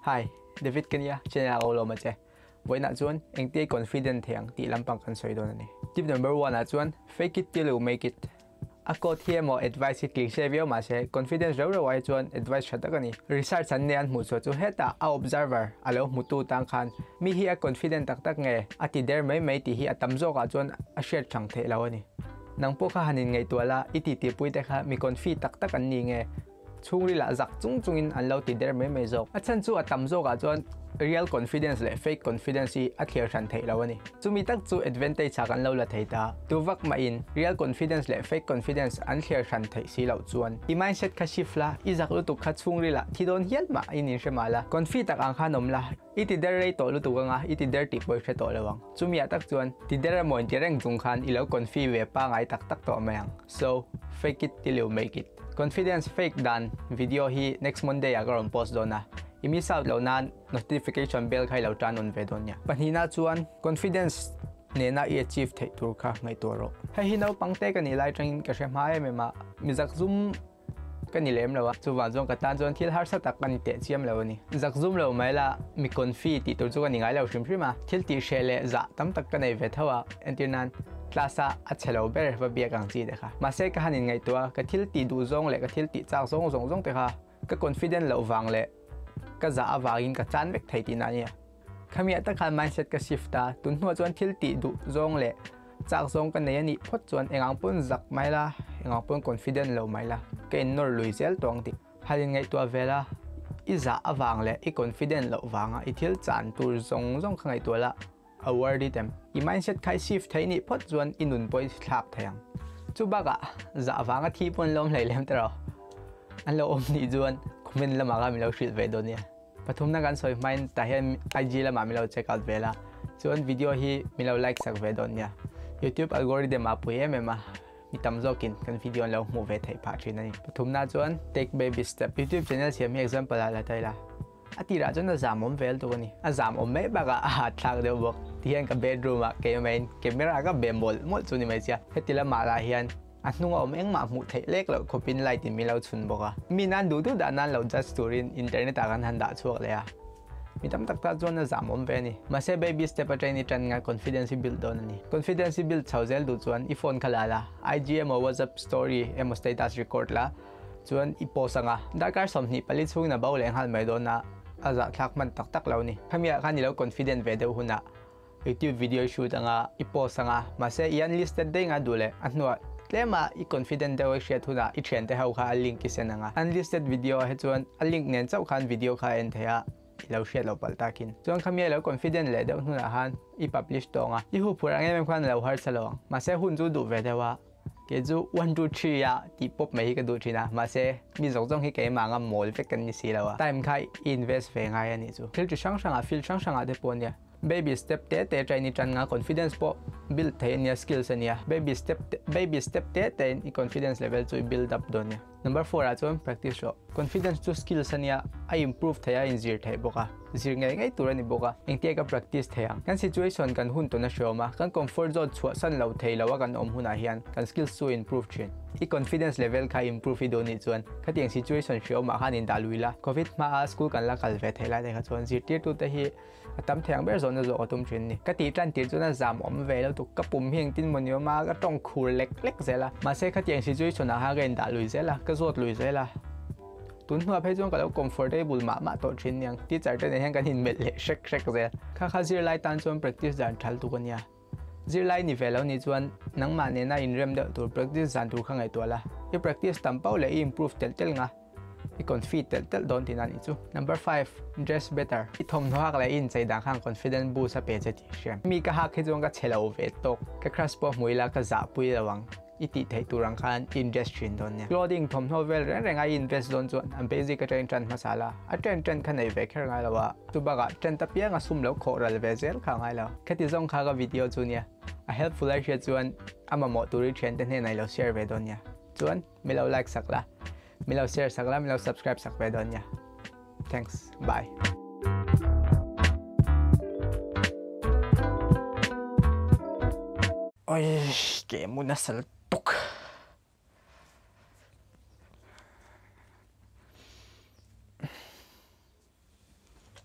Hi, David ka nia, channel ah ka ulawm a che. Vawiinah chuan engtia i confident thei ang tih lampang kan sawi dawn a ni. Tip number one ah chuan fake it till you make it. A quote hi emaw advice hi cliche viau mahse confidence reu reu ai chuan advice tha tak a ni. Research an nei an hmuh chhuah chu hetah a observer a lo hmutu tang khan mi hi a confident tak tak nge a ti der mai mai tih hi a tam zawkah chuan a hriat hrang theih lo a ni. Nang pawh kha han inngaihtuah la, i titipui te kha mi confi tak tak an ni nge? Chhungril ah zak chung chungin an lo ti der mai mai zawk. A chhan chu a tam zawkah chuan real confidence leh fake confidence hi a thlir hran theih lo a ni. Chumi tak chu advantage ah kan lo la thei ta. Tu vak mahin real confidence leh fake confidence an thlir hran theih si loh chuan i mindset kha shift la, i zak lutuk kha chhungril ah thi dawn hial mah in inhre mah la, confi tak ang khan awm la, i ti der rei tawh lutuk anga i ti der tih pawh i hre tawh lo ang. Chumi ah tak chuan ti der emaw inti reng chung khan i lo confi ve pangai tak tak tawh mai ang. So, fake it till you make it. Confidence fake dan video hi next Monday ah ka rawn post dawn a, i miss out loh nan notification bell kha i lo tan on ve dawn nia. Pahnihna chuan confidence nena i achieve theih tur kha ngaihtuah rawh. Hei hi naupang te ka nih lai tangin ka hre hma em em a, mi zakzum ka ni lem lo a, chuvang chuan ka tan chuan thil harsa tak ka ni teh chiam lo a ni. Zakzum lo mai la, mi confi tih tur chu ka ni ngai lo hrim hrim a, thil tih hreh leh zah tam tak ka nei ve tho a, entir nan class a a chhe lo ber va biak ang chi te kha. Mahse ka han inngaihtuah a, ka thil tih duh zawng leh ka thil tih chak zawng zawng zawng te kha ka confident loh vang leh ka zah avangin ka chan vek thei tihna a nia. Khamiah tak khan mindset ka shift a, tun hnuah chuan thil tih duh zawng leh chak zawng ka nei a nih phawt chuan engang pawn zak mai la, engang pawn confident lo mai la, ka innawr lui zel tawh ang tih. Han inngaihtuah ve la, i zah avang leh i confident loh vanga i thil chan tur zawng zawng kha ngaihtuah la, A worth it em? I mindset kha i shift theih nih phawt chuan i nun pawh i thlak thei ang. Chu bakah zah vanga thi pawh an lo awm hlei lem tawh. An lo awm nih chuan comment lamah khan min lo hrilh ve dawn nia. Pathumna kan sawi hmain tah hian IG lamah min lo check out ve la. Chuan video hi min lo like sak ve dawn nia. YouTube algorithm ah pui em em a, mi tam zawkin kan video an lo hmuh ve theih phah thin a ni. Pathumna chuan take baby step. YouTube channel siam hi example ah la ta ila. A tirah chuan a zam awm vel tuk a ni. A zam awm mai bakah a hat thlak deuh bawk. Tihian ka bedroom ah keimah in camera ka be mawlh mawlh chu ni mai sia. Heti lamah lah hian a hnunga awm engmah hmuh theih lek loh khawpin light in min lo chhun bawk a. Mi nan duh duh dah nan lo judge turin internet ah kan han dah chhuak leh a. Mi tam tak tak chuan a zam awm ve a ni. Mahse baby step atangin i tan nga confidence i build dawn a ni. Confidence i build chho zel duh chuan i phone kha la la, IG emaw WhatsApp story emaw status record la, Chuan i post anga darkar 24 chhungin a bo leh nghal mai dawn a, a zahthlak hman tak tak lo ni. Khamiah khan i lo confident ve deuh hunah YouTube video i shoot anga i post anga, mahse i unlisted daih nga duh leh a hnuah tlema i confident deuh i hriat hunah i thiante ho kha a link i send anga. Unlisted video ah hi chuan a link nen chauh khan video kha a en thei a, i lo hriat loh palh takin. Chuan khamiah i lo confident leh deuh hnunah khan i publish tawng a, i huphurh ang em em khan a lo harsa lo ang. Mahse hun chu duh ve deuh a. Kei chu one two three a tih pawp mai hi ka duh thin a, mahse mi zawng zawng hi keimah anga mawl vek kan ni si lo a, time kha i invest ve ngai a nih chu. Thil chi hrang hrangah field hrang hrangah te pawh ania, baby step te te train i tan nga confidence pawh build thei ania, skills ania, baby step te baby step te te in i confidence level chu i build up dawn nia. Number four ah chuan practice rawh. Confidence chu skills ania, a improve thei a, inzir theih bawk a, zir ngei ngei tur a ni bawk a, engtia ka practice thei ang. Kan situation kan hun tawn a hreawm a, kan comfort zone chhuahsan lo thei lo a kan awm hunah hian kan skills chu improve thin. I confidence level kha improve i duh nih chuan khatiang situation hreawmah khan indah lui la. Covid hmaa school kan la kal ve theih lai te kha chuan zirtirtute hi A tam thei ang ber zawhna zawh ka tum thin ni. Ka tih tan tir chuan a zam awm ve lo tuk. Ka pum hi engtin maw ni awm a, ka tawng khur lek lek zel a. Mahse khatiang situation ah khan ka indah lui zel a, ka zawt lui zel a. Tun hnuah phei chuan ka lo comfortable mah mah tawh thin niang. Teacher te nen hian kan inmelh leh hrek hrek zel. Kha kha zirlai tan chuan practice dan thal tuk a nia. Zirlai ni ve lo nih chuan nangmah nena inrem deuh tur practice zan tur kha ngaihtuah la. I practice tam pauh leh i improve telh telh nga, i confid telh telh dawn tihna nih chu. Number five, dress better. I thawmhnaw hak leh i inchei dan khan confident boost a pe che tih hriam. Mi ka hak hi chuan ka chhe lo ve tawk. Ka crush pawh hmu ila ka zahpui lo ang. I tih theih tur ang khan i invest thin dawn nia. Clothing thawmhnaw vel reng reng a i invest dawn chuan an basic atangin tan hmasa la, a trend trend kha nei ve kher ngai lo a, chu bakah trend apiang a sum lo khawh ral ve zel kha ngai lo. Khati zawng kha ka video chu nia, a helpful ai hriat chuan a mamawh tur i thiante hnenah i lo share ve dawn nia. Chuan mi lo like sak la, mi lo share sak la, mi lo subscribe sak ve dawn nia. Thanks. Bye. Oi, ke mun a sal